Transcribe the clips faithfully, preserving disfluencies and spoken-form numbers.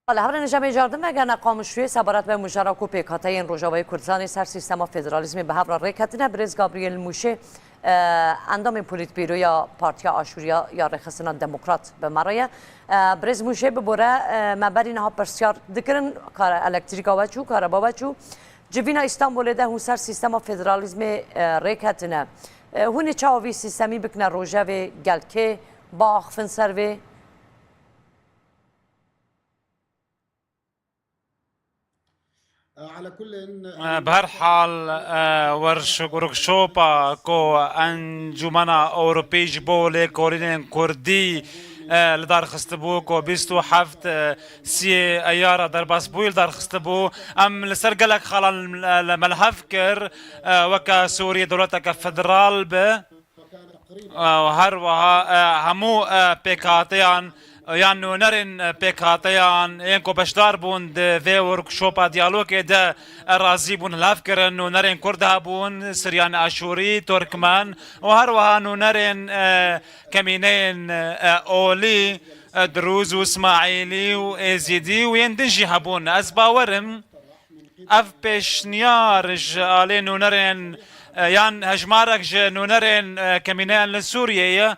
Bale, hevrê nijamê cardin vegerne Qamişloyê sebaret be mujara ku pêkhateyên Rojavayê Kurdistanê ser sîstema federalîzmê bi hev re rêketine, birêz Gabriel Mûşê, e, endamê polîtbîroya Partiya Aşûriya ya Rêxistina Demokrat bi me re ye. E, birêz Mûşê bibore, e, me berî niha pirsyar dikirin, kare elektrîka we çû, kareba we çû. Civîna Îstanbulê de hûn ser sîstema federalîzmê, e, rêketine. E, hûn ê çawa vî sîstemî bikine rojevê, gelkê biaxifin ser vê? Bi her hal, e, werş-, workşopa ku Encûmena Ewropî ji bo lêkolînên Kurdî, e, li dar xistibû, ku bîst û heft, e, siyê Eyara derbasbûyî li dar xistibû, em li ser gelek xalan, e, li me li hev kir, e, weke Sûriyê dewleteke federal be. Û her wiha, e, hemû, e, pêkhateyan, yan nûnerên, e, pêkhateyan, yên ku beşdar bûn di vê workshopa diyalogê de, e, razî bûn, hilaf kirin. Nûnerên Kurd hebûn, Siryanê Aşûrî, Turkmen û her wiha nûnerên, e, kemîneyên, e, Olî, e, Dirûz û Îsmaîlî û Êzîdî û yên din jî hebûn. Ez bawer im, ev pêşniyar ji alê nûnerên, e, yan hejmarek ji nûnerên, e, kemîneyan li Sûriyeyê,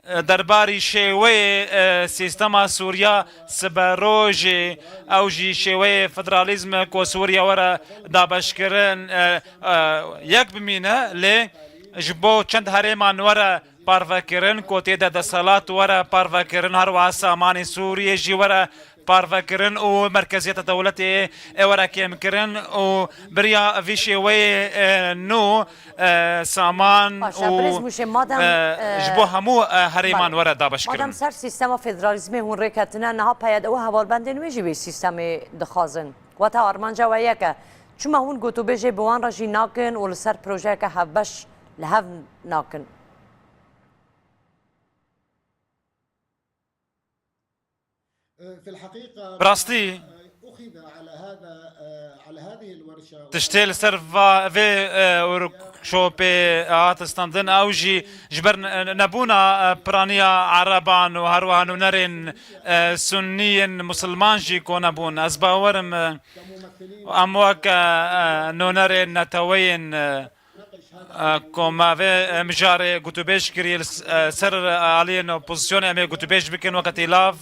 e, derbarî şêweyê, e, sîstema Sûriya siberojê, ew jî şêweyê federalîzm ku Sûriye were dabeşkirin, e, e, yek bimîne, lê ji bo çend herêman were parvekirin, ku tê de desthilat were parvekirin, her wiha samanê Sûriyê jî were parvekirin û merkeziyeta dewletê ê were kêmkirin û beriya vî şêweyê, e, nû, e, saman Baş e, û, birêz Mûşê, madem, e, e, ji bo hemû, e, herêman bale. Were dabeşkirin. Madem ser sîstema federalîzmê hûn rêketine, niha P Y D û hevalbendên wê jî vê sîstemê dixwazin. Wata armanca we yek e. Çima hûn gotûbêjê bi wan re jî nakin û li ser projeyeke hevbeş li hev nakin? Bi rastî, tiştê li ser va-, vê, e, workshopê hat standin, ew jî ji ber ne-, nebûna, e, piraniya Ereban û her wiha nûnerên, e, Sunniyên Musulman jî kone bûn. Ez bawer im, e, em weke, e, nûnerên neteweyên, e, E, ku me vê, e, mijarê gotûbêj kirî li s-, e, ser aliyên opozisyonê em ê gotûbêj bikin weke tîlav.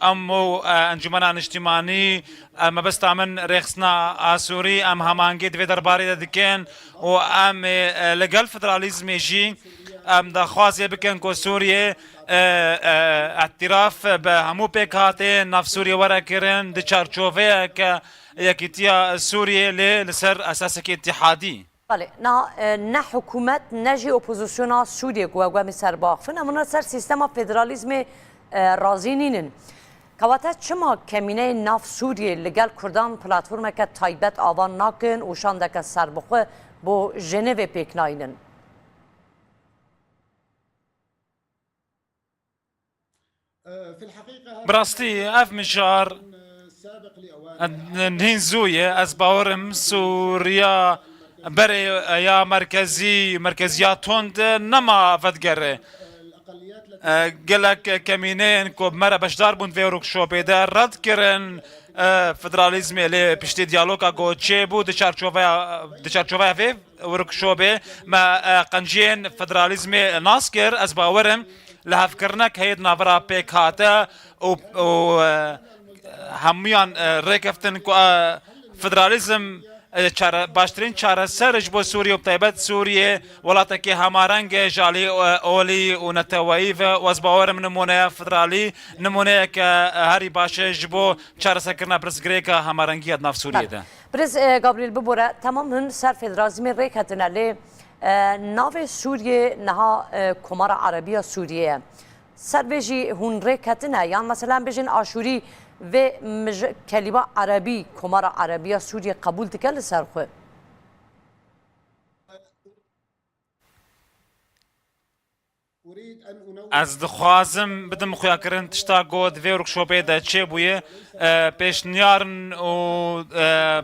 Em û, e, Encûmena Niştîmanî, e, mebesta min rêxistina Asûrî, em hemangî di vê derbarê de dikin û em ê, e, li gel federalîzmê jî em daxwazê bikin ku Sûriyê, e, e, îtiraf bi hemû pêkhateyên nav Sûriyê were kirin di çarçoveyeke yekîtiya Sûriyê lê li ser esasekî îtîhadî. Belê, na, e, ne hikûmet ne jî opozisyona Sûriyê ku ew em ê ser biaxifin, em li ser sîstema federalîzmê, e, razî nînin. Kewate çima kemîneyên nav Sûriyê li gel Kurdan platformeke taybet ava nakin û şandeke serbixwe bo Jenevê pêk naynin? Bi rastî ev mijar nihîn zû ye. Ez bawer im Sûriya berê ya merkezî, merkeziya tund nema vedigere. Gelek kemîneyên ku bi me re beşdar bûn vê workshopê de red kirin, e, federalîzmê lê piştî diyaloga ku çêbû di çarçoveya, di çarçoveya vê workshopê me, e, qenciyên federalîzmê nas kir. Ez bawer im lihevkirinek heye di navbera pêkhate û, û, e, hemûyan, e, rêkeftin ku, e, federalîzm, e, çare-, baştirîn çareser ji bo Sûriyê û bi taybet Sûriyê welatekî hemareng e ji alî, e, olî û neteweyî ve û ez bawer im nimûneya federalî nimûneyeke, e, herî baş e ji bo çareserkirina pirsgirêka hemarengiya di nav Sûriyê de. Belê. Birêz, e, Gabriel, bibore, temam hûn ser federalîzmê rêketine, lê, e, navê Sûriyê niha, e, Komara Erebiya Sûriyê ye. Ser vê jî hûn rêketine, yan mesela em bêjin Aşûrî vê mij-, kelîma Erebî, Komara Erebiya Sûriyê qebûl dike li ser xwe? Ez dixwazim bidim xuyakirin tişta ku di vê workshopê de çêbûye, e, pêşniyarin û, e,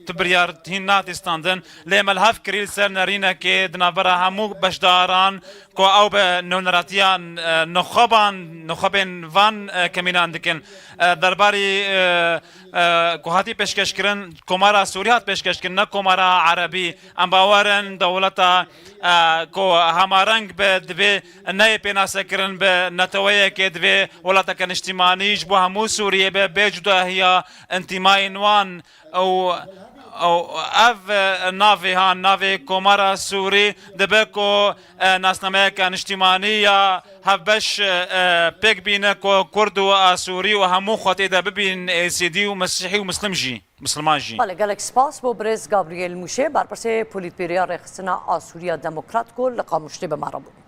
tu biryar hîn nate standin. Lê me li hev kirî li ser nerînekê di navbera hemû beşdaran ku ew bi nûneratiya, e, nixweban, nixwebên van, e, kemînan dikin. E, derbarî, e, e, ku hatî pêşkêşkirin, Komara Sûrî hat pêşkêşkirin, ne Komara Erebî. Em bawer in dewleta, e, ku hemareng be divê neyê pênasekirin bi neteweyekê, divê welateke niştimanî ji bo hemû Sûriyê be, bê cudahiya întimayên wan. Ew, ew, ev, e, navê han, navê Komara Sûrî dibe ku, e, nasnameyeke niştimanî ya hevbeş, e, pêk bîne ku Kurd û Asûrî û hemû xwe tê de bibînin, Êzîdî û Mesîhî û Muslim jî, Musliman jî. Belê, gelek spas bo birêz Gabriel Mûşê, berpirsê Polîtbîroya Rêxistina Asûriya Demokrat ku li Qamişlî bi me re bû.